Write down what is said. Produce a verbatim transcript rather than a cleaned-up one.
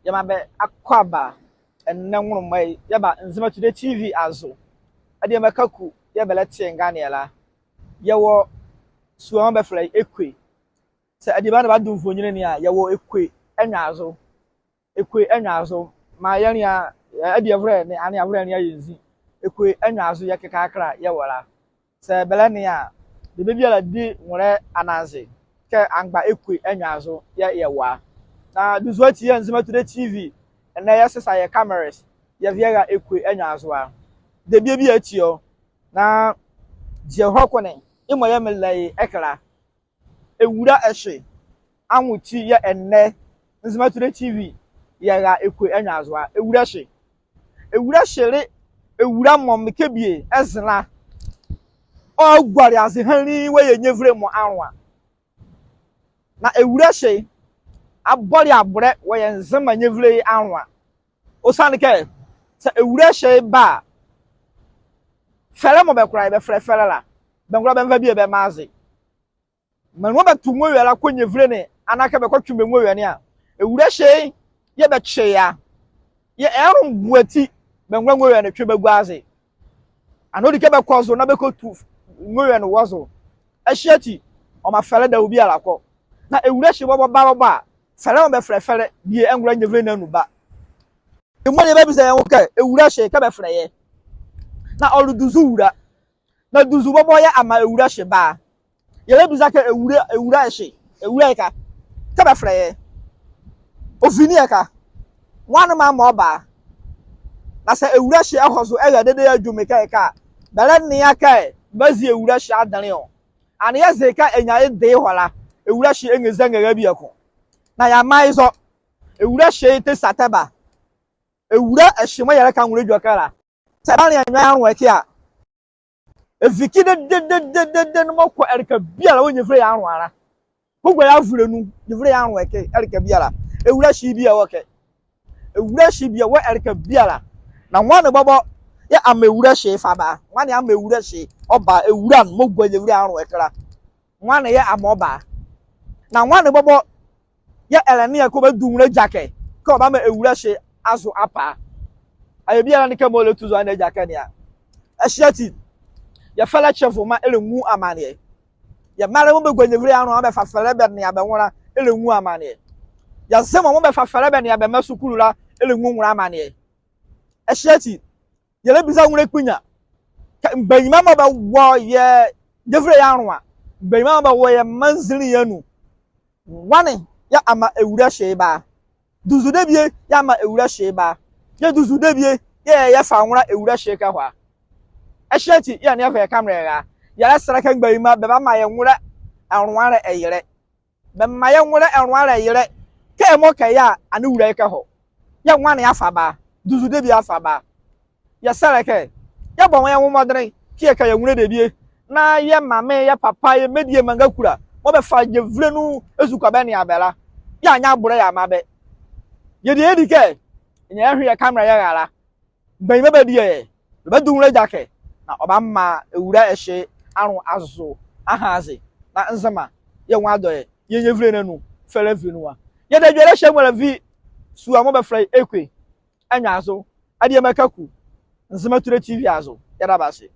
Yɛmaa bɛ akwaaba ɛnɛ nwonlomɔ ye, yɛba Nzema Today T V azo. Adiema Kaku yɛɛ bɛlɛte nganeɛ la. Yɛwɔ sua mɔɔ bɛfɛlɛ ye Ekwe. Saa adiema ne bado nvonyinli ne a, yɛwɔ Ekwe ɛnwea zo. Ekwe ɛnwea zo. Maa yɛnlea, ɛ, adiema ɛvolɛ nee aneavolɛ anlea yɛ nzi. Ekwe ɛnwea zo yɛɛ kɛkala yɛwɔ la. Saa bɛlɛnea a, debie biala di nwolɛ ananze kɛ amgba Ekwe ɛnwea zo yɛɛ yɛwɔ a. Na duzu ati yɛɛ Nzema Today T V, ɛnɛ yɛsesa yɛ cameras, yɛvi yɛra Ekwe ɛnwea zo a. Debie bie ati ɔ. Na gyɛ hɔ ko ne, yemɔ yɛɛ melɛ ye ɛkɛ la. Ewula ɛhye anwo ti yɛɛ ɛnɛ Nzema Today T V yɛra Ekwe ɛnwea zo a. Ewula ɛhye. Ewula ɛhye le ewula mɔɔ mekɛ bie ɛze la, ɔguale aze hanlii wɔ yɛ nyevile mɔ anloa. Na ewula ɛhye abɔle abolɛ wɔ yɛ Nzema nyevile ye anloa. Ɔsiane kɛ, saa ewula ɛhye ba a, fɛlɛ mɔɔ bɛkola ye bɛfɛlɛ fɛlɛ la, bɛngola bɛnva bie bɛmmaa aze. Menli mɔɔ bɛto nwowie la kɔ nyevile ne anaa kɛ bɛkɔtwe bɛ nwowie ne a, ewula ɛhye yɛɛ bɛkye ye a. Yɛɛ ɛnlomboɛ ti, bɛngola nwowie ne twe bɛgua aze. Anaa ɔdi kɛ bɛkɔ zo na bɛkɔtu nwowie ne wɔ zo. Ɛhye ati, ɔmaa fɛlɛ dawɔ biala kɔ. Na ewula ɛhye bɔbɔ ba bɔbɔ a, fɛlɛ mɔɔ bɛfɛlɛ fɛlɛ, bie ɛngola nyevile ne anu ba. Yemɔ ne yɛbabiza yɛ nwo kɛ, ewula ɛhye kɛ bɛfɛlɛ ye? Na ɔle duzu wula. Na duzu bɔbɔ yɛɛ amaa ewula ɛhye ba a? Yɛlɛbiza kɛ ewula, ewula ɛhye, ewula ɛhye kɛ bɛfɛlɛ ye? Ɔvi ne ɛhye? Nwane mɔɔ amaa ɔba a? Na saa ewula ɛhye ɛhɔ zo ɛra dedee adwumekɛ ɛhye a, bɛlɛnea kɛ bɛbazi ewula ɛhye adenle ɔ. Anee yɛze kɛ ɛnyia ye de ɛhɔ la, ewula ɛhye ɛnrɛzia ɛnrɛra bieko. Na yeamaa ye zɔ, ewula ɛhye tɛ sa tɛ ba. Ewula ɛhye mɔɔ yɛlɛka nwolɛ edwɛkɛ la, saa ɛbanlea nwiɔ ye anloa ɛkɛ a, ɛvi ɛkɛ dedee, dedee, dedee ne mɔɔ kɔ ɛleka biala wɔ nyevile ye anloa la. Kɔgua ye avule nu, nyevile ye anloa ɛkɛ, ɛleka biala. Ewula ɛhye bie wɔ ɛkɛ. Ewula ɛhye bie wɔ ɛleka biala. Na nwane bɔbɔ yɛɛ amaa ewula ɛhye fa ba a? Nwane amaa ewula ɛhye ɔba a, ewula ne mɔɔ gua nyevile ye anloa ɛkɛ la? Nwane yɛɛ amaa ɔba a? Na nwane bɔbɔ yɛɛ ɛlɛnea kɛ ɔbadu nwolɛ gyakɛ kɛ ɔbamaa ewula ɛhye azo apa a? Awie biala ne kɛ mɔɔ ɔlɛtu zɔhane agyakɛ ne a. Ɛhye ati, yɛ fɛlɛ kyevoma ɛlɛnwu amaneɛ. Yɛ mraalɛ mɔɔ bɛgua nyevile ye anloa mɔɔ bɛfa fɛlɛ bɛnea bɛ nwo la ɛlɛnwu amaneɛ. Yɛ zemɔ mɔɔ bɛfa fɛlɛ bɛnea bɛ mra sukulu la ɛlɛnwu nwolɛ amaneɛ. Ɛhye ati, yɛlɛbiza nwolɛ kpuya kɛ mgbanyima mɔɔ bɛwɔ yɛ nyevile ye anloa, mgbanyima mɔɔ bɛwɔ yɛ maanzinli ye anu, nwane yɛɛ amaa ewula ɛhye ba a? Duzu debie yɛɛ amaa ewula ɛhye ba a? Yɛɛ duzu debie yɛɛ yɛfa nwolɛ ewula ɛhye kɛhɔ a? Ɛhye ati yɛɛ yɛnea yɛva yɛ camera yɛra. Yɛlɛsɛlɛ kɛ mgbanyima bɛbamaa yɛ nwolɛ ɛnloanlɛ ɛyelɛ. Bɛmaa yɛ nwolɛ ɛnloanlɛ ɛyelɛ kɛ yɛmɔ kɛ ye a, anee ewula ye kɛhɔ. Yɛɛ nwane afa ba a? Duzu debie afa ba a? Yɛsɛlɛ kɛ, yɛbɔ yɛ nwo mɔdenle kɛ yɛka yɛ nwolɛ debie, na yɛ mame, yɛ papa, yɛ mediema ngakula mɔɔ bɛfa nyevile nu ezukoa bɛnea bɛ la, yɛanyɛ abolɛ yɛamaa bɛ. Yɛdie yɛdi kɛ, ɛnyia yɛhwe yɛ camera yɛra la, mgbanyima badie yɛ, bɛbadu nwolɛ gyakɛ, na ɔbamaa ewula ɛhye anloa azo aha aze, na Nzema yɛnwu adɔ yɛ, yɛ nyevile ne anu fɛlɛ vi nu a. Yɛda edwɛkɛ ɛhye amuala vi sua mɔɔ bɛfɛlɛ ye Ekwe ɛnwea zo. Adiema Kaku, Nzema Today T V azo. Yɛda bɛ ase.